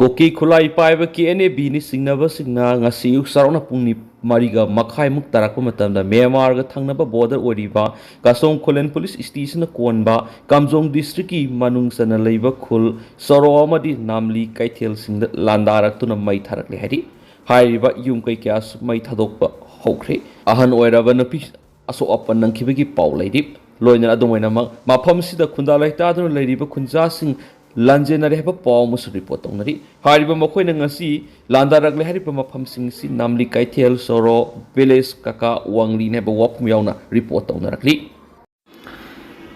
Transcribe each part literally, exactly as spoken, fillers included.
ꯀꯨꯀꯤ ꯈꯨꯠꯂꯥꯏ ꯄꯥꯏꯕ ꯀꯦ ꯑꯦꯟ ꯑꯦ ꯕꯤꯅꯤ ꯆꯤꯡꯅꯕꯁꯤꯡꯅ ꯉꯁꯤ ꯑꯌꯨꯛ ꯆꯥꯎꯔꯥꯛꯅ ꯄꯨꯡ ꯅꯤ-, ꯃꯔꯤꯒ ꯃꯈꯥꯏꯃꯨꯛ ꯇꯥꯔꯛꯄ ꯃꯇꯝꯗ ꯃ꯭ꯌꯥꯟꯃꯥꯔꯒ ꯊꯪꯅꯕ ꯕꯣꯔꯗꯔ ꯑꯣꯏꯔꯤꯕ ꯀꯥꯁꯣꯡ ꯈꯨꯂꯦꯟ ꯄꯨꯂꯤꯁ ꯏꯁꯇꯦꯁꯟꯅ ꯀꯣꯟꯕ ꯀꯥꯝꯖꯣꯡ ꯗꯤꯁꯇ꯭ꯔꯤꯛꯀꯤ ꯃꯅꯨꯡ ꯆꯟꯅ ꯂꯩꯕ ꯈꯨꯜ ꯁꯣꯔꯣ ꯑꯃꯗꯤ ꯅꯥꯝꯂꯤ ꯀꯩꯊꯦꯜꯁꯤꯡꯗ ꯂꯥꯟꯗꯥꯔꯛꯇꯨꯅ ꯃꯩ ꯊꯥꯔꯛꯂꯦ ꯍꯥꯏꯔꯤ꯫ ꯍꯥꯏꯔꯤꯕ ꯌꯨꯝ ꯀꯩ ꯀꯌꯥꯁꯨ ꯃꯩ ꯊꯥꯗꯣꯛꯄ ꯍꯧꯈ꯭ꯔꯦ꯫ ꯑꯍꯟ ꯑꯣꯏꯔꯕ ꯅꯨꯄꯤ ꯑꯁꯣꯛ ꯑꯄꯟ ꯅꯪꯈꯤꯕꯒꯤ ꯄꯥꯎ ꯂꯩꯔꯤ꯫ ꯂꯣꯏꯅꯅ ꯑꯗꯨꯝ ꯑꯣꯏꯅꯃꯛ ꯃꯐꯝꯁꯤꯗ ꯈꯨꯟꯗꯥ ꯂꯩꯇꯥꯗꯨꯅ ꯂꯩꯔꯤꯕ ꯈꯨꯟꯖꯥꯁꯤꯡ ꯂꯥꯟꯖꯦꯟꯅꯔꯦ ꯍꯥꯏꯕ ꯄꯥꯎ ꯑꯃꯁꯨ ꯔꯤꯄꯣꯔꯠ ꯇꯧꯅꯔꯤ꯫ ꯍꯥꯏꯔꯤꯕ ꯃꯈꯣꯏꯅ ꯉꯁꯤ ꯂꯥꯟꯗꯥꯔꯛꯂꯦ ꯍꯥꯏꯔꯤꯕ ꯃꯐꯝꯁꯤꯡ ꯑꯁꯤ ꯅꯥꯝꯂꯤ ꯀꯩꯊꯦꯜ ꯁꯣꯔꯣ, ꯚꯤꯂꯦꯖ ꯀꯀꯥ ꯋꯥꯡꯂꯤꯅꯤ ꯍꯥꯏꯕ ꯋꯥꯐꯝ ꯌꯥꯎꯅ ꯔꯤꯄꯣꯔꯠ ꯇꯧꯅꯔꯛꯂꯤ꯫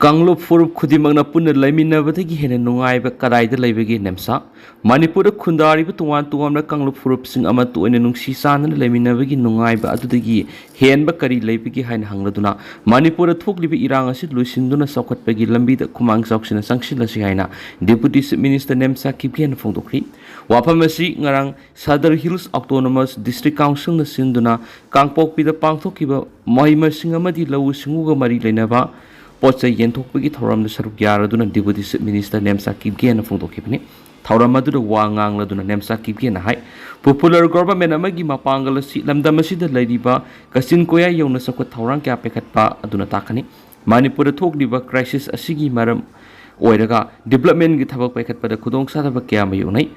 ꯀꯥꯡꯂꯨꯞ ꯐꯨꯔꯨꯞ ꯈꯨꯗꯤꯡꯃꯛꯅ ꯄꯨꯟꯅ ꯂꯩꯃꯤꯟꯅꯕꯗꯒꯤ ꯍꯦꯟꯅ ꯅꯨꯡꯉꯥꯏꯕ ꯀꯗꯥꯏꯗ ꯂꯩꯕꯒꯦ? ꯅꯦꯝꯁꯥ꯫ ꯃꯅꯤꯄꯨꯔꯗ ꯈꯨꯟꯗꯥꯔꯤꯕ ꯇꯣꯉꯥꯟ ꯇꯣꯉꯥꯟꯕ ꯀꯥꯡꯂꯨꯞ ꯐꯨꯔꯨꯞꯁꯤꯡ ꯑꯃꯠꯇ ꯑꯣꯏꯅ ꯅꯨꯡꯁꯤ ꯆꯥꯟꯅꯅ ꯂꯩꯃꯤꯟꯅꯕꯒꯤ ꯅꯨꯡꯉꯥꯏꯕ ꯑꯗꯨꯗꯒꯤ ꯍꯦꯟꯕ ꯀꯔꯤ ꯂꯩꯕꯒꯦ ꯍꯥꯏꯅ ꯍꯪꯂꯗꯨꯅ, ꯃꯅꯤꯄꯨꯔꯗ ꯊꯣꯛꯂꯤꯕ ꯏꯔꯥꯡ ꯑꯁꯤ ꯂꯣꯏꯁꯤꯟꯗꯨꯅ ꯆꯥꯎꯈꯠꯄꯒꯤ ꯂꯝꯕꯤꯗ ꯈꯨꯃꯥꯡ ꯆꯥꯎꯁꯤꯟꯅ ꯆꯪꯁꯤꯜꯂꯁꯤ ꯍꯥꯏꯅ Deputy Chief Minister ꯅꯦꯝꯁꯥ ꯀꯤꯞꯒꯦꯅ ꯐꯣꯡꯗꯣꯛꯈꯤ꯫ ꯋꯥꯐꯝ ꯑꯁꯤ ꯉꯔꯥꯡ ꯁꯗꯔ ꯍꯤꯜꯁ ꯑꯣꯇꯣꯅꯣꯃꯁ ꯗꯤꯁꯇ꯭ꯔꯤꯛ ꯀꯥꯎꯟꯁꯤꯜꯅ ꯁꯤꯟꯗꯨꯅ ꯀꯥꯡꯄꯣꯛꯄꯤꯗ ꯄꯥꯡꯊꯣꯛꯈꯤꯕ ꯃꯍꯩ ꯃꯁꯤꯡ ꯑꯃꯗꯤ ꯂꯧꯎ ꯁꯤꯡꯎꯒ ꯃꯔꯤ ꯂꯩꯅꯕ ꯄꯣꯠ ꯆꯩ ꯌꯦꯟꯊꯣꯛꯄꯒꯤ ꯊꯧꯔꯝꯗ ꯁꯔꯨꯛ ꯌꯥꯔꯗꯨꯅ Deputy Chief Minister ꯅꯦꯝꯁꯥ ꯀꯤꯞꯒꯦꯅ ꯐꯣꯡꯗꯣꯛꯈꯤꯕꯅꯤ꯫ ꯊꯧꯔꯝ ꯑꯗꯨꯗ ꯋꯥ ꯉꯥꯡꯂꯗꯨꯅ ꯅꯦꯝꯁꯥ ꯀꯤꯞꯒꯦꯅ ꯍꯥꯏ, Popular Government ꯑꯃꯒꯤ ꯃꯄꯥꯡꯒꯜ ꯑꯁꯤ ꯂꯝꯗꯝ ꯑꯁꯤꯗ ꯂꯩꯔꯤꯕ ꯀꯥꯆꯤꯟ ꯀꯣꯌꯥ ꯌꯧꯅ ꯆꯥꯎꯈꯠ ꯊꯧꯔꯥꯡ ꯀꯌꯥ ꯄꯥꯏꯈꯠꯄ ꯑꯗꯨꯅ ꯇꯥꯛꯀꯅꯤ꯫ ꯃꯅꯤꯄꯨꯔꯗ ꯊꯣꯛꯂꯤꯕ crisis ꯑꯁꯤꯒꯤ ꯃꯔꯝ ꯑꯣꯏꯔꯒ developmentꯒꯤ ꯊꯕꯛ ꯄꯥꯏꯈꯠꯄꯗ ꯈꯨꯗꯣꯡꯆꯥꯗꯕ ꯀꯌꯥ ꯃꯥꯌꯣꯛꯅꯩ꯫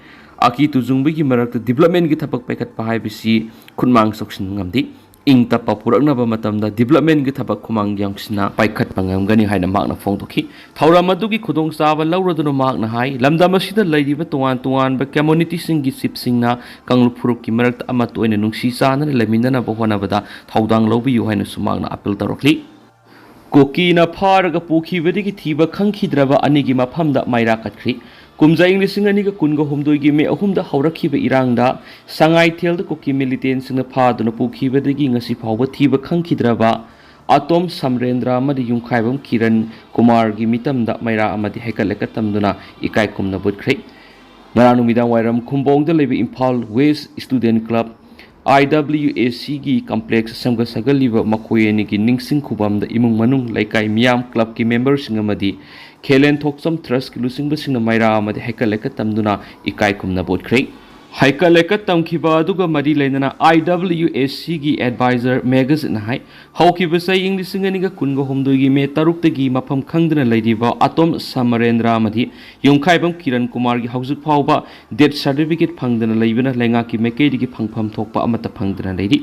ꯑꯀꯤ ꯇꯨꯖꯨꯡꯕꯒꯤ ꯃꯔꯛꯇ developmentꯒꯤ ꯊꯕꯛ ꯄꯥꯏꯈꯠꯄ ꯍꯥꯏꯕꯁꯤ ꯈꯨꯠꯃꯥꯡ ꯆꯥꯎꯁꯤꯟꯕ ꯉꯝꯗꯦ꯫ ꯏꯪ ꯇꯞꯄ ꯄꯨꯔꯛꯅꯕ ꯃꯇꯝꯗ developmentꯒꯤ ꯊꯕꯛ ꯈꯨꯃꯥꯡ ꯌꯥꯡꯁꯤꯟꯅ ꯄꯥꯏꯈꯠꯄ ꯉꯝꯒꯅꯤ ꯍꯥꯏꯅ ꯃꯍꯥꯛꯅ ꯐꯣꯡꯗꯣꯛꯈꯤ꯫ ꯊꯧꯔꯝ ꯑꯗꯨꯒꯤ ꯈꯨꯗꯣꯡꯆꯥꯕ ꯂꯧꯔꯗꯨꯅ ꯃꯍꯥꯛꯅ ꯍꯥꯏ, ꯂꯝꯗꯝ ꯑꯁꯤꯗ ꯂꯩꯔꯤꯕ ꯇꯣꯉꯥꯟ ꯇꯣꯉꯥꯟꯕ communityꯁꯤꯡꯒꯤ chiefꯁꯤꯡꯅ ꯀꯥꯡꯂꯨꯞ ꯐꯨꯔꯨꯞꯀꯤ ꯃꯔꯛꯇ ꯑꯃꯠꯇ ꯑꯣꯏꯅ ꯅꯨꯡꯁꯤ ꯆꯥꯟꯅꯅ ꯂꯩꯃꯤꯟꯅꯅꯕ ꯍꯣꯠꯅꯕꯗ ꯊꯧꯗꯥꯡ ꯂꯧꯕꯤꯌꯨ ꯍꯥꯏꯅꯁꯨ ꯃꯍꯥꯛꯅ appeal ꯇꯧꯔꯛꯂꯤ꯫ ꯀꯨꯀꯤꯅ ꯐꯥꯔꯒ ꯄꯨꯈꯤꯕꯗꯒꯤ ꯊꯤꯕ ꯈꯪꯈꯤꯗ꯭ꯔꯕ ꯑꯅꯤꯒꯤ ꯃꯐꯝꯗ ꯃꯩꯔꯥ ꯀꯠꯈ꯭ꯔꯤ꯫ ꯀꯨꯝꯖꯥ ꯏꯪ ꯂꯤꯁꯤꯡ ꯑꯅꯤꯒ ꯀꯨꯟꯒ ꯍꯨꯝꯗꯣꯏꯒꯤ ꯃꯦ ꯑꯍꯨꯝꯗ ꯍꯧꯔꯛꯈꯤꯕ ꯏꯔꯥꯡꯗ ꯁꯉꯥꯏꯊꯦꯜꯗ ꯀꯨꯀꯤ militantꯁꯤꯡꯅ ꯐꯥꯗꯨꯅ ꯄꯨꯈꯤꯕꯗꯒꯤ ꯉꯁꯤ ꯐꯥꯎꯕ ꯊꯤꯕ ꯈꯪꯈꯤꯗ꯭ꯔꯕ ꯑꯇꯣꯝ ꯁꯝꯔꯦꯟꯗ꯭ꯔ ꯑꯃꯗꯤ ꯌꯨꯝꯈꯥꯏꯕꯝ ꯀꯤꯔꯟ ꯀꯨꯃꯥꯔꯒꯤ ꯃꯤꯇꯝꯗ ꯃꯩꯔꯥ ꯑꯃꯗꯤ ꯍꯩꯀꯠ ꯂꯩꯀꯠ ꯇꯝꯗꯨꯅ ꯏꯀꯥꯏ ꯈꯨꯝꯅꯕ ꯎꯠꯈ꯭ꯔꯦ꯫ ꯉꯔꯥꯡ ꯅꯨꯃꯤꯗꯥꯡ ꯋꯥꯏꯔꯝ ꯈꯨꯝꯕꯣꯡꯗ ꯂꯩꯕ ꯏꯝꯐꯥꯜ ꯋꯦꯁ ꯁ꯭ꯇꯨꯗꯦꯟꯠ ꯀ꯭ꯂꯕ, IWACꯒꯤ complex ꯁꯦꯝꯒꯠ ꯁꯥꯒꯠꯂꯤꯕ ꯃꯈꯣꯏ ꯑꯅꯤꯒꯤ ꯅꯤꯡꯁꯤꯡ ꯈꯨꯕꯝꯗ ꯏꯃꯨꯡ ꯃꯅꯨꯡ, ꯂꯩꯀꯥꯏ ꯃꯤꯌꯥꯝ, ꯀ꯭ꯂꯕꯀꯤ memberꯁꯤꯡ ꯑꯃꯗꯤ ꯈꯦꯂꯦꯟ ꯊꯣꯛꯆꯝ ꯇ꯭ꯔꯁꯀꯤ ꯂꯨꯆꯤꯡꯕꯁꯤꯡꯅ ꯃꯩꯔꯥ ꯑꯃꯗꯤ ꯍꯩꯀꯠ ꯂꯩꯀꯠ ꯇꯝꯗꯨꯅ ꯏꯀꯥꯏ ꯈꯨꯝꯅꯕ ꯎꯠꯈ꯭ꯔꯦ꯫ ꯍꯩꯀꯠ ꯂꯩꯀꯠ ꯇꯝꯈꯤꯕ ꯑꯗꯨꯒ ꯃꯔꯤ ꯂꯩꯅꯅ I W A Cꯒꯤ advisor ꯃꯦꯒꯖꯤꯠꯅ ꯍꯥꯏ, ꯍꯧꯈꯤꯕ ꯆꯍꯤ ꯏꯪ ꯂꯤꯁꯤꯡ ꯑꯅꯤꯒ ꯀꯨꯟꯒ ꯍꯨꯝꯗꯣꯏꯒꯤ ꯃꯦ ꯇꯔꯨꯛꯇꯒꯤ ꯃꯐꯝ ꯈꯪꯗꯅ ꯂꯩꯔꯤꯕ ꯑꯇꯣꯝ ꯁꯃꯔꯦꯟꯗ꯭ꯔ ꯑꯃꯗꯤ ꯌꯨꯝꯈꯥꯏꯕꯝ ꯀꯤꯔꯟ ꯀꯨꯃꯥꯔꯒꯤ ꯍꯧꯖꯤꯛ ꯐꯥꯎꯕ death certificate ꯐꯪꯗꯅ ꯂꯩꯕꯅ ꯂꯩꯉꯥꯛꯀꯤ ꯃꯥꯏꯀꯩꯗꯒꯤ ꯐꯪꯐꯝ ꯊꯣꯛꯄ ꯑꯃꯠꯇ ꯐꯪꯗꯅ ꯂꯩꯔꯤ꯫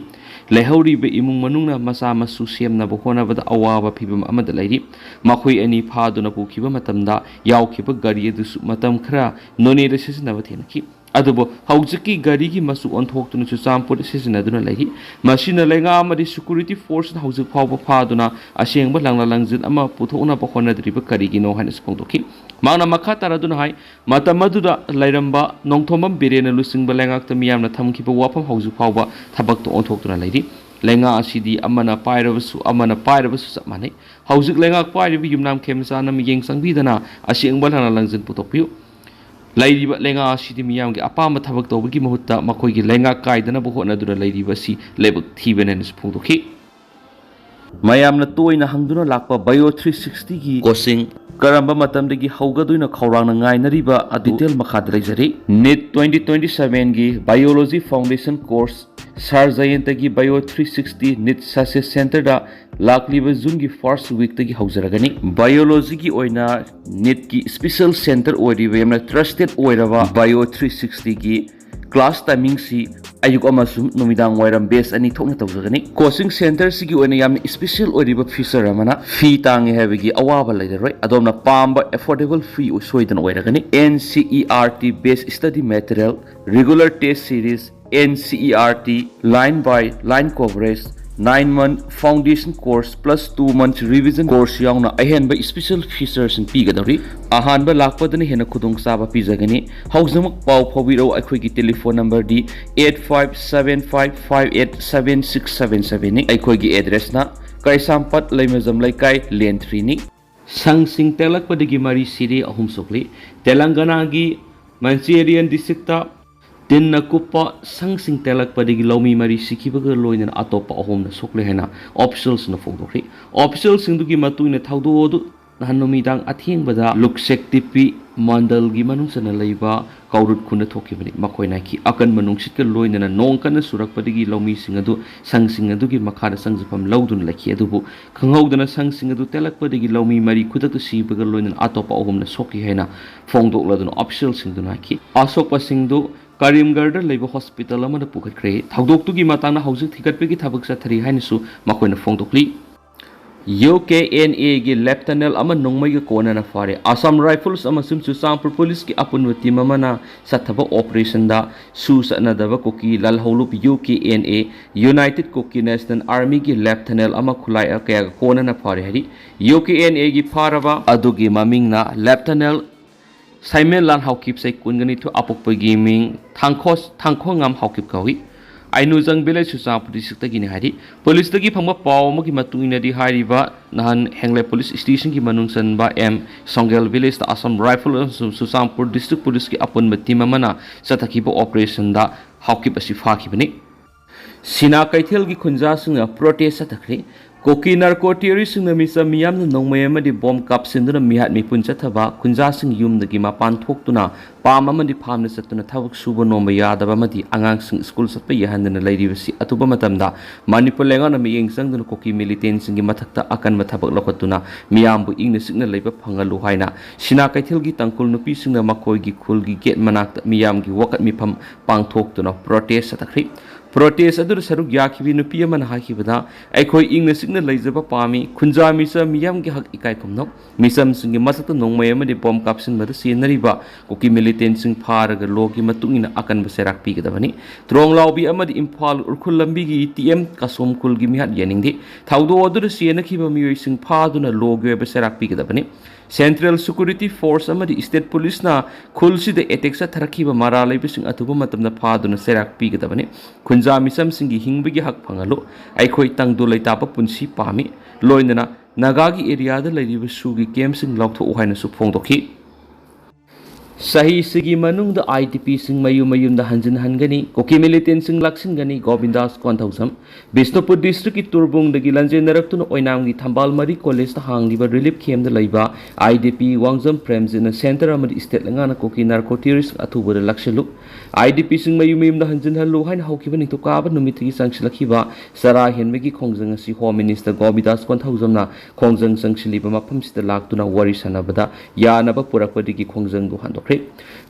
ꯂꯩꯍꯧꯔꯤꯕ ꯏꯃꯨꯡ ꯃꯅꯨꯡꯅ ꯃꯆꯥ ꯃꯁꯨ ꯁꯦꯝꯅꯕ ꯍꯣꯠꯅꯕꯗ ꯑꯋꯥꯕ ꯐꯤꯚꯝ ꯑꯃꯗ ꯂꯩꯔꯤ꯫ ꯃꯈꯣꯏ ꯑꯅꯤ ꯐꯥꯗꯨꯅ ꯄꯨꯈꯤꯕ ꯃꯇꯝꯗ ꯌꯥꯎꯈꯤꯕ ꯒꯥꯔꯤ ꯑꯗꯨꯁꯨ ꯃꯇꯝ ꯈꯔ ꯅꯣꯅꯦꯗ ꯁꯤꯖꯤꯟꯅꯕ ꯊꯦꯡꯅꯈꯤ꯫ ꯑꯗꯨꯕꯨ ꯍꯧꯖꯤꯛꯀꯤ ꯒꯥꯔꯤꯒꯤ ꯃꯆꯨ ꯑꯣꯟꯊꯣꯛꯇꯨꯅ ꯆꯨꯔꯆꯥꯟꯄꯨꯔꯗ ꯁꯤꯖꯤꯟꯅꯗꯨꯅ ꯂꯩꯔꯤ꯫ ꯃꯁꯤꯅ ꯂꯩꯉꯥꯛ ꯑꯃꯗꯤ security forceꯅ ꯍꯧꯖꯤꯛ ꯐꯥꯎꯕ ꯐꯥꯗꯨꯅ ꯑꯁꯦꯡꯕ ꯂꯥꯡꯂꯥ ꯂꯪꯖꯤꯟ ꯑꯃ ꯄꯨꯊꯣꯛꯅꯕ ꯍꯣꯠꯅꯗ꯭ꯔꯤꯕ ꯀꯔꯤꯒꯤꯅꯣ ꯍꯥꯏꯅꯁꯨ ꯐꯣꯡꯗꯣꯛꯈꯤ꯫ ꯃꯍꯥꯛꯅ ꯃꯈꯥ ꯇꯥꯔꯗꯨꯅ ꯍꯥꯏ, ꯃꯇꯝ ꯑꯗꯨꯗ ꯂꯩꯔꯝꯕ ꯅꯣꯡꯊꯣꯝꯕꯝ ꯕꯤꯔꯦꯟꯅ ꯂꯨꯆꯤꯡꯕ ꯂꯩꯉꯥꯛꯇ ꯃꯤꯌꯥꯝꯅ ꯊꯝꯈꯤꯕ ꯋꯥꯐꯝ ꯍꯧꯖꯤꯛ ꯐꯥꯎꯕ ꯊꯕꯛꯇ ꯑꯣꯟꯊꯣꯛꯇꯨꯅ ꯂꯩꯔꯤ꯫ ꯂꯩꯉꯥꯛ ꯑꯁꯤꯗꯤ ꯑꯃꯅ ꯄꯥꯏꯔꯕꯁꯨ, ꯑꯃꯅ ꯄꯥꯏꯔꯕꯁꯨ ꯆꯞ ꯃꯥꯟꯅꯩ꯫ ꯍꯧꯖꯤꯛ ꯂꯩꯉꯥꯛ ꯄꯥꯏꯔꯤꯕ ꯌꯨꯝꯅꯥꯝ ꯈꯦꯝꯆꯥꯟꯅ ꯃꯤꯠꯌꯦꯡ ꯆꯪꯕꯤꯗꯅ ꯑꯁꯦꯡꯕ ꯂꯥꯟꯅ ꯂꯪꯖꯤꯟ ꯄꯨꯊꯣꯛꯄꯤꯌꯨ꯫ ꯂꯩꯔꯤꯕ ꯂꯩꯉꯥꯛ ꯑꯁꯤꯗꯤ ꯃꯤꯌꯥꯝꯒꯤ ꯑꯄꯥꯝꯕ ꯊꯕꯛ ꯇꯧꯕꯒꯤ ꯃꯍꯨꯠꯇ ꯃꯈꯣꯏꯒꯤ ꯂꯩꯉꯥꯛ ꯀꯥꯏꯗꯅꯕ ꯍꯣꯠꯅꯗꯨꯅ ꯂꯩꯔꯤꯕ ꯑꯁꯤ ꯂꯥꯏꯕꯛ ꯊꯤꯕꯅꯦꯅꯁꯨ ꯐꯣꯡꯗꯣꯛꯈꯤ꯫ ꯃꯌꯥꯝꯅ ꯇꯣꯏꯅ ꯍꯪꯗꯨꯅ ꯂꯥꯛꯄ Bio three sixtyꯒꯤ coaching ꯀꯔꯝꯕ ꯃꯇꯝꯗꯒꯤ ꯍꯧꯒꯗꯣꯏꯅꯣ ꯈꯧꯔꯥꯡꯅ ꯉꯥꯏꯅꯔꯤꯕ ꯑꯗꯨ detail ꯃꯈꯥꯗ ꯂꯩꯖꯔꯤ꯫ NEET twenty twenty sevenꯒꯤ Biology Foundation Course ꯁꯥꯔ ꯖꯌꯟꯇꯒꯤ Bio three sixty NEET Success Centerꯗ ꯂꯥꯛꯂꯤꯕ ꯖꯨꯟꯒꯤ first weekꯇꯒꯤ ꯍꯧꯖꯔꯒꯅꯤ꯫ Biologyꯒꯤ ꯑꯣꯏꯅ NEETꯀꯤ special center ꯑꯣꯏꯔꯤꯕ ꯌꯥꯝꯅ trusted ꯑꯣꯏꯔꯕ Bio three sixtyꯒꯤ class timingꯁꯤ ꯑꯌꯨꯛ ꯑꯃꯁꯨꯡ ꯅꯨꯃꯤꯗꯥꯡ ꯋꯥꯏꯔꯝ batch ꯑꯅꯤ ꯊꯣꯛꯅ ꯇꯧꯖꯒꯅꯤ꯫ Coaching centerꯁꯤꯒꯤ ꯑꯣꯏꯅ ꯌꯥꯝꯅ special ꯑꯣꯏꯔꯤꯕ feature ꯑꯃꯅ fee ꯇꯥꯡꯉꯦ ꯍꯥꯏꯕꯒꯤ ꯑꯋꯥꯕ ꯂꯩꯔꯔꯣꯏ꯫ ꯑꯗꯣꯝꯅ ꯄꯥꯝꯕ affordable fee ꯁꯣꯏꯗꯅ ꯑꯣꯏꯔꯒꯅꯤ꯫ NCERT based study material, regular test series, NCERT line by line coverage, nine month foundation course plus two months revision course ꯌꯥꯎꯅ ꯑꯍꯦꯟꯕ special featuresꯁꯤꯡ ꯄꯤꯒꯗꯧꯔꯤ꯫ ꯑꯍꯥꯟꯕ ꯂꯥꯛꯄꯗꯅ ꯍꯦꯟꯅ ꯈꯨꯗꯣꯡꯆꯥꯕ ꯄꯤꯖꯒꯅꯤ꯫ ꯍꯧꯖꯤꯛꯃꯛ ꯄꯥꯎ ꯐꯥꯎꯕꯤꯔꯛꯎ꯫ ꯑꯩꯈꯣꯏꯒꯤ telephone numberꯗꯤ eight five seven five five eight seven six seven sevenꯅꯤ꯫ ꯑꯩꯈꯣꯏꯒꯤ addressꯅ ꯀꯩꯁꯥꯝꯄꯥꯠ ꯂꯩꯃꯖꯝ ꯂꯩꯀꯥꯏ, lane threeꯅꯤ꯫ ꯁꯪꯁꯤꯡ ꯇꯦꯛꯂꯛꯄꯗꯒꯤ ꯃꯔꯤ ꯁꯤꯔꯦ, ꯑꯍꯨꯝ ꯁꯣꯛꯂꯤ꯫ ꯇꯦꯂꯪꯒꯅꯥꯒꯤ ꯃꯟꯆꯦꯔꯤꯌꯟ districtꯇ ꯇꯤꯟꯅ ꯀꯨꯞꯄ ꯁꯪꯁꯤꯡ ꯇꯦꯛꯂꯛꯄꯗꯒꯤ ꯂꯧꯃꯤ ꯃꯔꯤ ꯁꯤꯈꯤꯕꯒ ꯂꯣꯏꯅꯅ ꯑꯇꯣꯞꯄ ꯑꯍꯨꯝꯅ ꯁꯣꯛꯂꯦ ꯍꯥꯏꯅ officialꯁꯤꯡꯅ ꯐꯣꯡꯗꯣꯛꯈꯤ꯫ Officialꯁꯤꯡꯗꯨꯒꯤ ꯃꯇꯨꯡ ꯏꯟꯅ ꯊꯧꯗꯣꯛ ꯑꯗꯨ ꯅꯍꯥꯟ ꯅꯨꯃꯤꯗꯥꯡ ꯑꯊꯦꯡꯕꯗ ꯂꯨꯛꯁꯦꯛꯇꯤꯄꯤ ꯃꯟꯗꯜꯒꯤ ꯃꯅꯨꯡ ꯆꯟꯅ ꯂꯩꯕ ꯀꯧꯔꯨꯠ ꯈꯨꯟꯗ ꯊꯣꯛꯈꯤꯕꯅꯤ꯫ ꯃꯈꯣꯏꯅ ꯍꯥꯏꯈꯤ, ꯑꯀꯟꯕ ꯅꯨꯡꯁꯤꯠꯀ ꯂꯣꯏꯅꯅ ꯅꯣꯡ ꯀꯟꯅ ꯆꯨꯔꯛꯄꯗꯒꯤ ꯂꯧꯃꯤꯁꯤꯡ ꯑꯗꯨ, ꯁꯪꯁꯤꯡ ꯑꯗꯨꯒꯤ ꯃꯈꯥꯗ ꯆꯪꯖꯐꯝ ꯂꯧꯗꯨꯅ ꯂꯩꯈꯤ꯫ ꯑꯗꯨꯕꯨ ꯈꯪꯍꯧꯗꯅ ꯁꯪꯁꯤꯡ ꯑꯗꯨ ꯇꯦꯜꯂꯛꯄꯗꯒꯤ ꯂꯧꯃꯤ ꯃꯔꯤ ꯈꯨꯗꯛꯇ ꯁꯤꯕꯒ ꯂꯣꯏꯅꯅ ꯑꯇꯣꯞꯄ ꯑꯍꯨꯝꯅ ꯁꯣꯛꯈꯤ ꯍꯥꯏꯅ ꯐꯣꯡꯗꯣꯛꯂꯗꯨꯅ ꯑꯣꯐꯤꯁꯤꯌꯦꯜꯁꯤꯡꯗꯨꯅ ꯍꯥꯏꯈꯤ꯫ ꯑꯁꯣꯛꯄꯁꯤꯡꯗꯨ ꯀꯔꯤꯝꯒꯔꯗ ꯂꯩꯕ ꯍꯣꯁꯄꯤꯇꯥꯜ ꯑꯃꯗ ꯄꯨꯈꯠꯈ꯭ꯔꯦ꯫ ꯊꯧꯗꯣꯛꯇꯨꯒꯤ ꯃꯇꯥꯡꯗ ꯍꯧꯖꯤꯛ ꯊꯤꯒꯠꯄꯒꯤ ꯊꯕꯛ ꯆꯠꯊꯔꯤ ꯍꯥꯏꯅꯁꯨ ꯃꯈꯣꯏꯅ ꯐꯣꯡꯗꯣꯛꯂꯤ꯫ ꯌꯨ ꯀꯦ ꯑꯦꯟ ꯑꯦꯒꯤ ꯂꯦꯐꯇꯅꯦꯟ ꯑꯃ ꯅꯣꯡꯃꯩꯒ ꯀꯣꯟꯅꯅ ꯐꯥꯔꯦ꯫ ꯑꯁꯥꯝ ꯔꯥꯏꯐꯜꯁ ꯑꯃꯁꯨꯡ ꯆꯨꯔꯆꯥꯟꯄꯨꯔ ꯄꯨꯂꯤꯁꯀꯤ ꯑꯄꯨꯟꯕ ꯇꯤꯝ ꯑꯃꯅ ꯆꯠꯊꯕ ꯑꯣꯄꯔꯦꯁꯟꯗ ꯁꯨ ꯆꯠꯅꯗꯕ ꯀꯨꯀꯤ ꯂꯥꯜꯍꯧꯂꯨꯞ, U K N A, united Kuki national ꯑꯥꯔꯃꯤꯒꯤ ꯂꯦꯐꯇꯅꯦꯟ ꯑꯃ ꯈꯨꯠꯂꯥꯏ ꯀꯌꯥꯒ ꯀꯣꯟꯅꯅ ꯐꯥꯔꯦ ꯍꯥꯏꯔꯤ꯫ ꯌꯨ ꯀꯦ ꯑꯦꯟ ꯑꯦꯒꯤ ꯐꯥꯔꯕ ꯑꯗꯨꯒꯤ ꯃꯃꯤꯡꯅ ꯂꯦꯐꯇꯅꯦꯟ ꯁꯥꯏꯃꯦꯟꯂꯥꯟ ꯍꯥꯎꯀꯤꯞ, ꯆꯍꯤ ꯀꯨꯟꯒꯅꯤꯊꯣꯏ, ꯑꯄꯣꯛꯄꯒꯤ ꯃꯤꯡ ꯊꯥꯡꯈꯣ-, ꯊꯥꯡꯈꯣꯉꯥꯝ ꯍꯥꯎꯀꯤꯞ ꯀꯧꯏ꯫ ꯑꯥꯏꯅꯨꯖꯪ ꯚꯤꯂꯦꯖ, ꯆꯨꯔꯆꯥꯟꯄꯨꯔ ꯗꯤꯁꯇ꯭ꯔꯤꯛꯇꯒꯤꯅꯤ ꯍꯥꯏꯔꯤ꯫ ꯄꯨꯂꯤꯁꯇꯒꯤ ꯐꯪꯕ ꯄꯥꯎ ꯑꯃꯒꯤ ꯃꯇꯨꯡ ꯏꯟꯅꯗꯤ ꯍꯥꯏꯔꯤꯕ ꯅꯍꯥꯟ ꯍꯦꯡꯂꯦ ꯄꯨꯂꯤꯁ ꯁ꯭ꯇꯦꯁꯟꯒꯤ ꯃꯅꯨꯡ ꯆꯟꯕ ꯑꯦꯝ ꯁꯣꯡꯒꯦꯜ ꯚꯤꯂꯦꯖꯇ ꯑꯁꯥꯝ ꯔꯥꯏꯐꯜ ꯑꯃꯁꯨꯡ ꯆꯨꯔꯆꯥꯟꯄꯨꯔ ꯗꯤꯁꯇ꯭ꯔꯤꯛ ꯄꯨꯂꯤꯁꯀꯤ ꯑꯄꯨꯟꯕ ꯇꯤꯝ ꯑꯃꯅ ꯆꯠꯊꯈꯤꯕ ꯑꯣꯄꯔꯦꯁꯟꯗ ꯍꯥꯎꯀꯤꯞ ꯑꯁꯤ ꯐꯥꯈꯤꯕꯅꯤ꯫ ꯁꯤꯅꯥ ꯀꯩꯊꯦꯜꯒꯤ ꯈꯨꯟꯖꯥꯁꯤꯡꯅ ꯄ꯭ꯔꯣꯇꯦꯁ ꯆꯠꯊꯈ꯭ꯔꯤ꯫ ꯀꯨꯀꯤ ꯅꯥꯔꯀꯣ ꯇꯦꯔꯣꯔꯤꯁꯁꯤꯡꯅ ꯃꯤꯆꯝ ꯃꯤꯌꯥꯝꯅ ꯅꯣꯡꯃꯩ ꯑꯃꯗꯤ ꯕꯣꯝ ꯀꯥꯞꯁꯤꯟꯗꯨꯅ ꯃꯤꯍꯥꯠ ꯃꯤꯄꯨꯟ ꯆꯠꯊꯕ, ꯈꯨꯟꯖꯥꯁꯤꯡ ꯌꯨꯝꯗꯒꯤ ꯃꯄꯥꯟ ꯊꯣꯛꯇꯨꯅ ꯄꯥꯝ ꯑꯃꯗꯤ ꯐꯥꯝꯗ ꯆꯠꯇꯨꯅ ꯊꯕꯛ ꯁꯨꯕ ꯅꯣꯝꯕ ꯌꯥꯗꯕ ꯑꯃꯗꯤ ꯑꯉꯥꯡꯁꯤꯡ ꯁ꯭ꯀꯨꯜ ꯆꯠꯄ ꯌꯥꯍꯟꯗꯅ ꯂꯩꯔꯤꯕꯁꯤ ꯑꯇꯨꯕ ꯃꯇꯝꯗ ꯃꯅꯤꯄꯨꯔ ꯂꯩꯉꯥꯛꯅ ꯃꯤꯠꯌꯦꯡ ꯆꯪꯗꯨꯅ ꯀꯨꯀꯤ ꯃꯤꯂꯤꯇꯦꯟꯁꯤꯡꯒꯤ ꯃꯊꯛꯇ ꯑꯀꯟꯕ ꯊꯕꯛ ꯂꯧꯈꯠꯇꯨꯅ ꯃꯤꯌꯥꯝꯕꯨ ꯏꯪꯅ ꯆꯤꯛꯅ ꯂꯩꯕ ꯐꯪꯍꯜꯂꯨ ꯍꯥꯏꯅ ꯁꯤꯅꯥ ꯀꯩꯊꯦꯜꯒꯤ ꯇꯥꯡꯈꯨꯜ ꯅꯨꯄꯤꯁꯤꯡꯅ ꯃꯈꯣꯏꯒꯤ ꯈꯨꯜꯒꯤ ꯒꯦꯠ ꯃꯅꯥꯛꯇ ꯃꯤꯌꯥꯝꯒꯤ ꯋꯥꯀꯠ ꯃꯤꯐꯝ ꯄꯥꯡꯊꯣꯛꯇꯨꯅ ꯄ꯭ꯔꯣꯇꯦꯁ ꯆꯠꯊꯈ꯭ꯔꯤ꯫ ꯄ꯭ꯔꯣꯇꯦꯁ ꯑꯗꯨꯗ ꯁꯔꯨꯛ ꯌꯥꯈꯤꯕꯤ ꯅꯨꯄꯤ ꯑꯃꯅ ꯍꯥꯏꯈꯤꯕꯗ, "ꯑꯩꯈꯣꯏ ꯏꯪꯅ ꯆꯤꯛꯅ ꯂꯩꯖꯕ ꯄꯥꯝꯃꯤ꯫ ꯈꯨꯟꯖꯥ ꯃꯤꯆꯝ ꯃꯤꯌꯥꯝꯒꯤ ꯍꯛ ꯏꯀꯥꯏ ꯈꯨꯝꯅꯧ꯫ ꯃꯤꯆꯝꯁꯤꯡꯒꯤ ꯃꯊꯛꯇ ꯅꯣꯡꯃꯩ ꯑꯃꯗꯤ ꯕꯣꯝ ꯀꯥꯞꯁꯤꯟꯕꯗ ꯆꯦꯟꯅꯔꯤꯕ ꯀꯨꯀꯤ ꯃꯤꯂꯤꯇꯦꯟꯁꯤꯡ ꯐꯥꯔꯒ ꯂꯣꯒꯤ ꯃꯇꯨꯡ ꯏꯟꯅ ꯑꯀꯟꯕ ꯆꯩꯔꯥꯛ ꯄꯤꯒꯗꯕꯅꯤ꯫ ꯇ꯭ꯔꯣꯡꯂꯥꯎꯕꯤ ꯑꯃꯗꯤ ꯏꯝꯐꯥꯜ ꯎꯈ꯭ꯔꯨꯜ ꯂꯝꯕꯤꯒꯤ ꯇꯤ ꯑꯦꯝ ꯀꯥꯁꯣꯝ ꯈꯨꯜꯒꯤ ꯃꯤꯍꯥꯠ ꯌꯥꯅꯤꯡꯗꯦ꯫ ꯊꯧꯗꯣꯛ ꯑꯗꯨꯗ ꯆꯦꯟꯅꯈꯤꯕ ꯃꯤꯑꯣꯏꯁꯤꯡ ꯐꯥꯗꯨꯅ ꯂꯣꯒꯤ ꯑꯣꯏꯕ ꯆꯩꯔꯥꯛ ꯄꯤꯒꯗꯕꯅꯤ꯫ ꯁꯦꯟꯇ꯭ꯔꯦꯜ ꯁꯦꯀ꯭ꯌꯨꯔꯤꯇꯤ ꯐꯣꯔꯁ ꯑꯃꯗꯤ ꯁ꯭ꯇꯦꯠ ꯄꯨꯂꯤꯁꯅ ꯈꯨꯜꯁꯤꯗ ꯑꯦꯇꯦꯛ ꯆꯠꯊꯔꯛꯈꯤꯕ ꯃꯔꯥꯜ ꯂꯩꯕꯁꯤꯡ ꯑꯊꯨꯕ ꯃꯇꯝꯗ ꯐꯥꯗꯨꯅ ꯆꯩꯔꯥꯛ ꯄꯤꯒꯗꯕꯅꯤ꯫ ꯈꯨꯟꯖꯥ ꯃꯤꯆꯝꯁꯤꯡꯒꯤ ꯍꯤꯡꯕꯒꯤ ꯍꯛ ꯐꯪꯍꯜꯂꯨ꯫ ꯑꯩꯈꯣꯏ ꯇꯪꯗꯨ ꯂꯩꯇꯥꯕ ꯄꯨꯟꯁꯤ ꯄꯥꯝꯃꯤ꯫ ꯂꯣꯏꯅꯅ ꯅꯥꯒꯥꯒꯤ ꯑꯦꯔꯤꯌꯥꯗ ꯂꯩꯔꯤꯕ ꯁꯨꯒꯤ ꯀꯦꯝꯞꯁꯤꯡ ꯂꯥꯎꯊꯣꯛꯎ" ꯍꯥꯏꯅꯁꯨ ꯐꯣꯡꯗꯣꯛꯈꯤ꯫ ꯆꯍꯤꯁꯤꯒꯤ ꯃꯅꯨꯡꯗ IDPꯁꯤꯡ ꯃꯌꯨꯝ ꯃꯌꯨꯝꯗ ꯍꯟꯖꯤꯟꯍꯟꯒꯅꯤ, ꯀꯨꯀꯤ militantꯁꯤꯡ ꯂꯥꯛꯁꯤꯟꯒꯅꯤ, ꯒꯣꯕꯤꯟꯗꯥꯁ ꯀꯣꯟꯊꯧꯖꯝ꯫ ꯕꯤꯁꯅꯨꯄꯨꯔ districtꯀꯤ ꯇꯨꯔꯕꯨꯡꯗꯒꯤ ꯂꯟꯖꯦꯟꯅꯔꯛꯇꯨꯅ ꯑꯣꯏꯅꯥꯝꯒꯤ ꯊꯝꯕꯥꯜ ꯃꯔꯤ collegeꯇ ꯍꯥꯡꯂꯤꯕ relief campꯇ ꯂꯩꯕ IDP ꯋꯥꯡꯖꯝ ꯄ꯭ꯔꯦꯝꯖꯤꯠꯅ centre ꯑꯃꯗꯤ state ꯂꯩꯉꯥꯛꯅ ꯀꯨꯀꯤ narco terrorist ꯑꯊꯨꯕꯗ ꯂꯥꯛꯁꯤꯜꯂꯨ, IDPꯁꯤꯡ ꯃꯌꯨꯝ ꯃꯌꯨꯝꯗ ꯍꯟꯖꯤꯟꯍꯜꯂꯨ ꯍꯥꯏꯅ ꯍꯧꯈꯤꯕ ꯅꯤꯡꯊꯧꯀꯥꯕ ꯅꯨꯃꯤꯠꯇꯒꯤ ꯆꯪꯁꯤꯜꯂꯛꯈꯤꯕ ꯆꯔꯥ ꯍꯦꯟꯕꯒꯤ ꯈꯣꯡꯖꯪ ꯑꯁꯤ Home Minister ꯒꯣꯕꯤꯟꯗꯥꯁ ꯀꯣꯟꯊꯧꯖꯝꯅ ꯈꯣꯡꯖꯪ ꯆꯪꯁꯤꯜꯂꯤꯕ ꯃꯐꯝꯁꯤꯗ ꯂꯥꯛꯇꯨꯅ ꯋꯥꯔꯤ ꯁꯥꯟꯅꯕꯗ ꯌꯥꯅꯕ ꯄꯨꯔꯛꯄꯗꯒꯤ ꯈꯣꯡꯖꯪꯗꯨ ꯍꯟꯗꯣꯛꯈ꯭ꯔꯦ꯫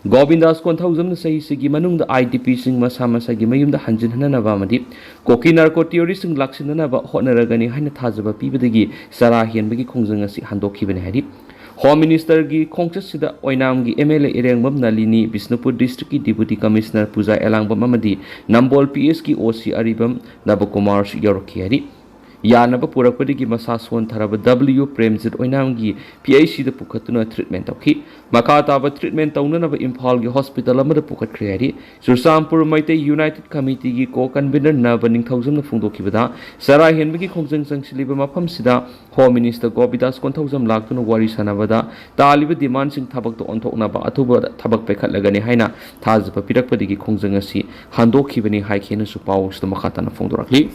ꯒꯣꯕꯤꯟꯗꯥꯁ ꯀꯣꯟꯊꯧꯖꯝꯅ ꯆꯍꯤꯁꯤꯒꯤ ꯃꯅꯨꯡꯗ IDPꯁꯤꯡ ꯃꯁꯥ ꯃꯁꯥꯒꯤ ꯃꯌꯨꯝꯗ ꯍꯟꯖꯤꯟꯍꯟꯅꯕ ꯑꯃꯗꯤ ꯀꯨꯀꯤ narco terroristꯁꯤꯡ ꯂꯥꯛꯁꯤꯟꯅꯅꯕ ꯍꯣꯠꯅꯔꯒꯅꯤ ꯍꯥꯏꯅ ꯊꯥꯖꯕ ꯄꯤꯕꯗꯒꯤ ꯆꯔꯥ ꯍꯦꯟꯕꯒꯤ ꯈꯣꯡꯖꯪ ꯑꯁꯤ ꯍꯟꯗꯣꯛꯈꯤꯕꯅꯤ ꯍꯥꯏꯔꯤ꯫ Home Ministerꯒꯤ ꯈꯣꯡꯆꯠꯁꯤꯗ ꯑꯣꯏꯅꯥꯝꯒꯤ MLA ꯏꯔꯦꯡꯕꯝ ꯅꯂꯤꯅꯤ, ꯕꯤꯁꯅꯨꯄꯨꯔ districtꯀꯤ Deputy Commissioner ꯄꯨꯖꯥ ꯑꯦꯂꯥꯡꯕꯝ ꯑꯃꯗꯤ ꯅꯝꯕꯣꯜ PHꯀꯤ OC ꯑꯔꯤꯕꯝ ꯅꯕꯀꯨꯃꯥꯔꯁꯨ ꯌꯧꯔꯛꯈꯤ ꯍꯥꯏꯔꯤ꯫ ꯌꯥꯅꯕ ꯄꯨꯔꯛꯄꯗꯒꯤ ꯃꯁꯥ ꯁꯣꯟꯊꯔꯕ W ꯄ꯭ꯔꯦꯝꯖꯤꯠ ꯑꯣꯏꯅꯥꯝꯒꯤ PHCꯗ ꯄꯨꯈꯠꯇꯨꯅ treatment ꯇꯧꯈꯤ꯫ ꯃꯈꯥ ꯇꯥꯕ treatment ꯇꯧꯅꯅꯕ ꯏꯝꯐꯥꯜꯒꯤ hospital ꯑꯃꯗ ꯄꯨꯈꯠꯈ꯭ꯔꯦ ꯍꯥꯏꯔꯤ꯫ ꯆꯨꯔꯆꯥꯟꯄꯨꯔ ꯃꯩꯇꯩ United Committeeꯒꯤ co-convener ꯅꯕ ꯅꯤꯡꯊꯧꯖꯝꯅ ꯐꯣꯡꯗꯣꯛꯈꯤꯕꯗ, ꯆꯔꯥ ꯍꯦꯟꯕꯒꯤ ꯈꯣꯡꯖꯪ ꯆꯪꯁꯤꯜꯂꯤꯕ ꯃꯐꯝꯁꯤꯗ Home Minister ꯒꯣꯕꯤꯟꯗꯥꯁ ꯀꯣꯟꯊꯧꯖꯝ ꯂꯥꯛꯇꯨꯅ ꯋꯥꯔꯤ ꯁꯥꯟꯅꯕꯗ ꯇꯥꯜꯂꯤꯕ demandꯁꯤꯡ ꯊꯕꯛꯇ ꯑꯣꯟꯊꯣꯛꯅꯕ ꯑꯊꯨꯕ ꯊꯕꯛ ꯄꯥꯏꯈꯠꯂꯒꯅꯤ ꯍꯥꯏꯅ ꯊꯥꯖꯕ ꯄꯤꯔꯛꯄꯗꯒꯤ ꯈꯣꯡꯖꯪ ꯑꯁꯤ ꯍꯟꯗꯣꯛꯈꯤꯕꯅꯤ ꯍꯥꯏꯈꯤ ꯍꯥꯏꯅꯁꯨ ꯄꯥꯎ ꯑꯁꯤꯗ ꯃꯈꯥ ꯇꯥꯅ ꯐꯣꯡꯗꯣꯔꯛꯂꯤ꯫